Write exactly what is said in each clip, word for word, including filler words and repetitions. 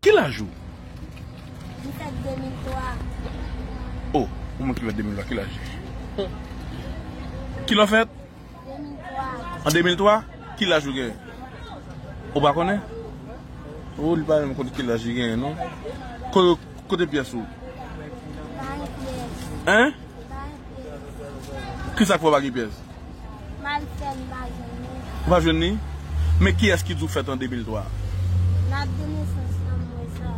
Ki laj ou? M fèt de mil twa. Oh, ou menm ki fèt de mil twa, ki laj ou? Ki lè w fèt? De mil twa. An de mil twa? Ki laj ou genyen? Ou pa konnen? Oh, li pa menm konn ki laj li genyen, non. Ko-, kote pyès ou? Pa gen pyès. Hein? Pa gen pyès. Kisa k fè w pa gen pyès? M al fè, m pa jwenn li. Ou pa jwenn li? Men kiyès ki di w fèt an de mil twa? Ak de nesans lan, m wè sa.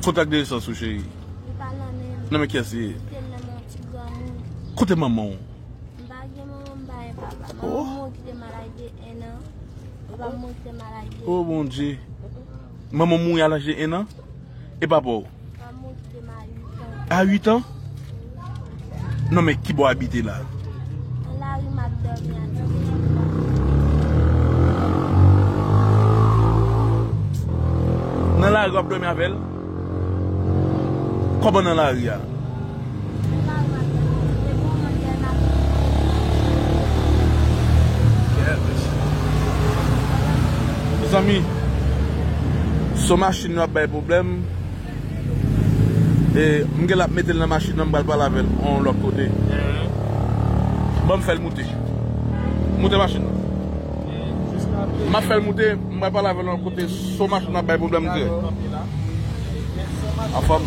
Kote ak de nesans ou, cheri? Li pa nan men m. Nan men kiyès li ye? Li te nan men yon ti granmoun. Kote manman w? M pa gen manman, m pa gen papa. Manman m mouri, kite m a laj de en an. Papa m mouri, kite m a laj de... Oh, Bondye. Manman w mouri a laj de en an? E papa w? Papa m mouri, kite m a uit an. A uit an? Non, men ki bò w abite la? Nan lari m ap dòmi a. Nan lari w ap dòmi avè l? Kòman nan lari a? Mezanmi, se machin yo ap bay pwoblèm. E, m gen l ap mete l nan machin nan, m pral pale avè l yon lòt kote. Ban m fè l moute. Moute machin nan. M ap fè l moute, m pral pale avè l yon lòt kote, se machin nan ap bay pwoblèm, trè. Anfòm.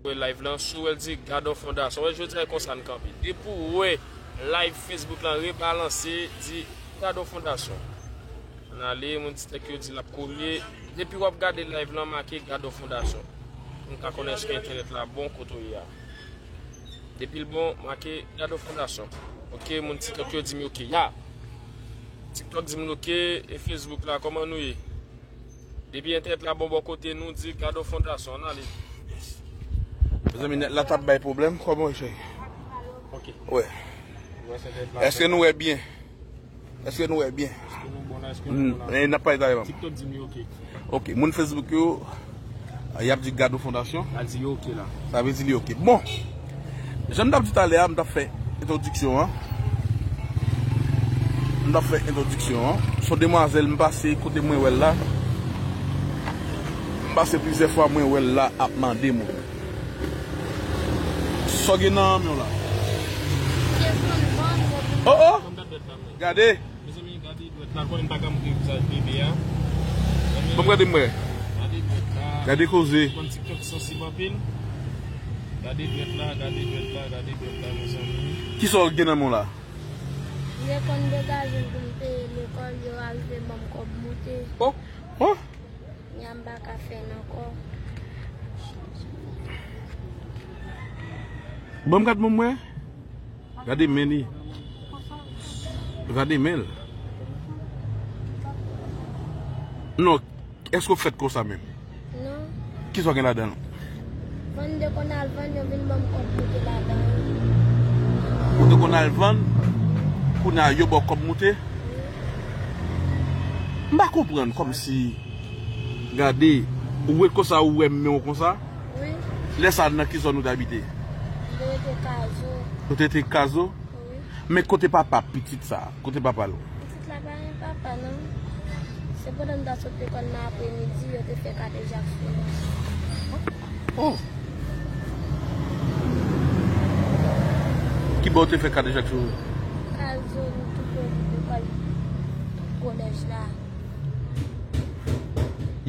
Wè live lan, si w wè l di Gadon Fondasyon. Wè, jodi a e konsa n kanpe. Depi w wè live Facebook lan rebalanse, di Gadon Fondasyon. Ann ale, moun TikTok yo di l ap kole. Depi w ap gade live lan, make Gadon Fondasyon. Pou n ka konnen èske entènèt la bon kote w ye a. Depi l bon, make Gadon Fondasyon. Ok, moun TikTok yo di m ok. Ya! TikTok di m ok, e Facebook la, kòman nou ye? Depi entènèt la bon bò kote nou, di Gadon Fondasyon, ann ale. Mezanmi, nèt la t ap bay pwoblèm. Kòman w ye, cheri? Ok. Wè. Wè, se nèt la. Èske nou wè byen? Èske nou wè byen? Èske nou bon la? Èske nou bon la? E n ap pale talè, manm. TikTok di m yo ok. Ok, moun Facebook yo, y ap di Gadon Fondasyon. Al di yo ok la. Sa vle di li ok. Bon, jan m t ap di talè a, m t ap fè entwodiksyon an. M t ap fè entwodiksyon an. Se yon demwazèl, m pase kote mwen wè l la. M pase plizyè fwa, mwen wè l la ap mande moun. Sa w gen nan men w la? Oh, oh! Gade. Mezanmi, gade dwèt la, konnen m pa ka montre vizaj bebe a. Ban m gade m wè. Gade dwèt la. Gade koze. Konn TikTok sansib anpil. Gade dwèt la, gade dwèt la, gade dwèt la, mezanmi. Kisa w gen nan men w la? M te konn degaje m pou m peye lekòl, yo arive ban m kòb moute. Oh! Oh! Nya m pa ka fè l ankò. Ban m gad men m wè. Gade men li. Gade men l. Non, èske w fèt konsa menm? Non. Kisa w gen ladan l? Vann m te konn al vann, yo vin ban m kòb moute ladan l. Ou te konn al vann, kounye a yo ba w kòb moute? M pa konprann kòmsi, gade, ou ret konsa, ou wè men w konsa. Wi. Lè sa a, nan ki zòn ou te abite? M te rete Kazo. Ou te rete Kazo? Wi. Men kote papa pitit sa a? Kote papa l? Pitit la pa gen papa, non. Se pandan m ta sot lekòl nan apremidi, yo te fè kadejak sou mwen. Oh! Ki bò yo te fè kadejak sou ou? Kazo, nou tou pre lekòl kolèj la.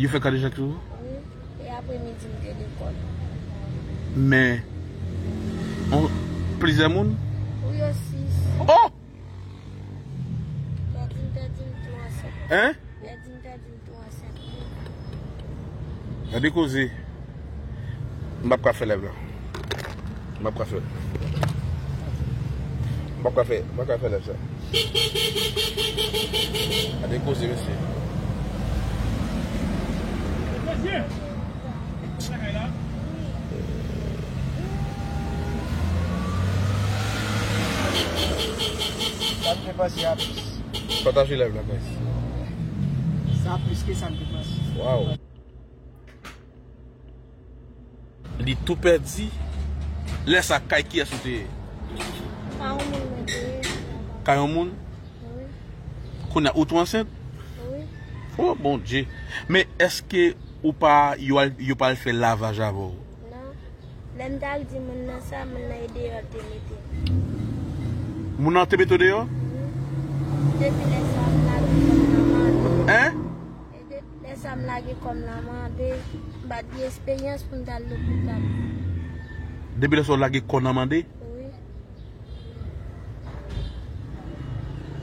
Yo fè kadejak sou ou? Wi, e apremidi m te lekòl. Men, on, plizyè moun? Wi, yo sis. Oh! Pèdi m, pèdi m tou ansent. Hein? Pèdi m, pèdi m tou ansent. Gade koze. M p ap ka fè live la. M p ap ka fè. M p ap ka fè, m p ap ka fè live sa. Gade koze, mesye. Sa m te panse a plis. Pataje live la, guys. Sa plis ke sa m te panse. Wow. Li tou pèdi. Lè sa, kay kiyès ou te ye? Kay yon moun mwen te ye. Kay yon moun? Wi. Kounye a, ou tou ansent? Wi. Oh, Bondye. Men èske ou pa, yo al, yo pa al fè lavaj avè w? Non. Lè m t al di moun nan sa, moun nan e deyò l te mete m. Moun nan te mete w deyò? Wi. Depi lè sa, m lage kò m nan mande. Hein? E depi lè sa, m lage kò m nan mande. M pa t gen esperyans pou m t al lopital. Depi lè sa, w lage kò nan mande? Wi.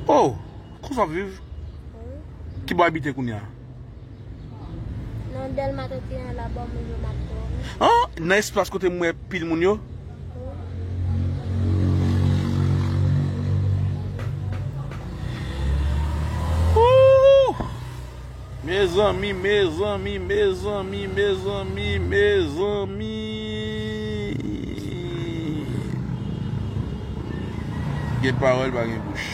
Oh, konsa w ap viv? Wi. Ki bò w abite kounye a? Nan Dèlma trannteyen la, bò moun yo m ap dòmi. Ah, nan espas kote m wè pil moun yo? Wi. Ooh! Mezanmi, mezanmi, mezanmi, mezanmi, mezanmi. Gen pawòl pa gen bouch.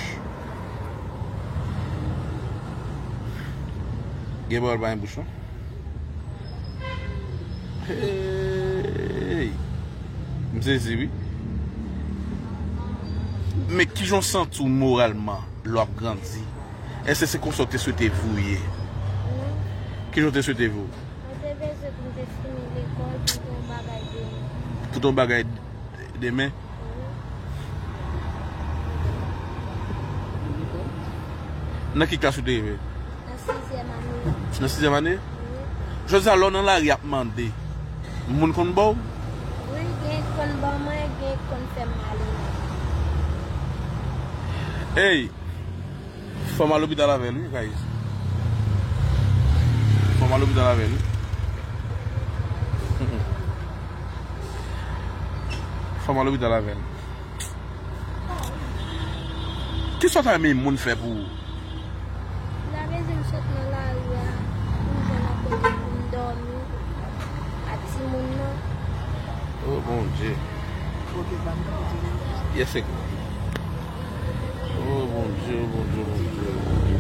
Gen pawòl pa gen bouch, non? Hey! M sezi, wi. Men kijan w santi w moralman lè w ap grandi? Èske se konsa w te swete viv ou ye? Non. Kijan w te swete viv ou? Mwen te bezwen pou m te fini lekòl, pou m te yon bagay demen. Pou te yon bagay demen? Wi. Nan ki klas ou te rive? Nan sizyèm ane. Nan sizyèm ane? Wi. Jodi a, lè w nan lari ap mande, moun konn ba w? Wi, gen k konn ban mwen, gen k konn fè m malere. Hey! Fò m al lopital avè l, wi, guys. Fò m al lopital avè l, wi. Fò m al lopital avè l. Kisa w ta renmen moun fè pou ou? L ta bezwen m sot nan lari a, pou m jwenn yon kote pou m dòmi ak timoun nan. Oh, Bondye. Yes, se. Oh, Bondye, oh, Bondye, oh, Bondye.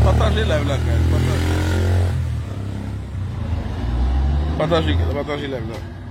Pataje live la, guys. Pataje. Pataje, pataje live la.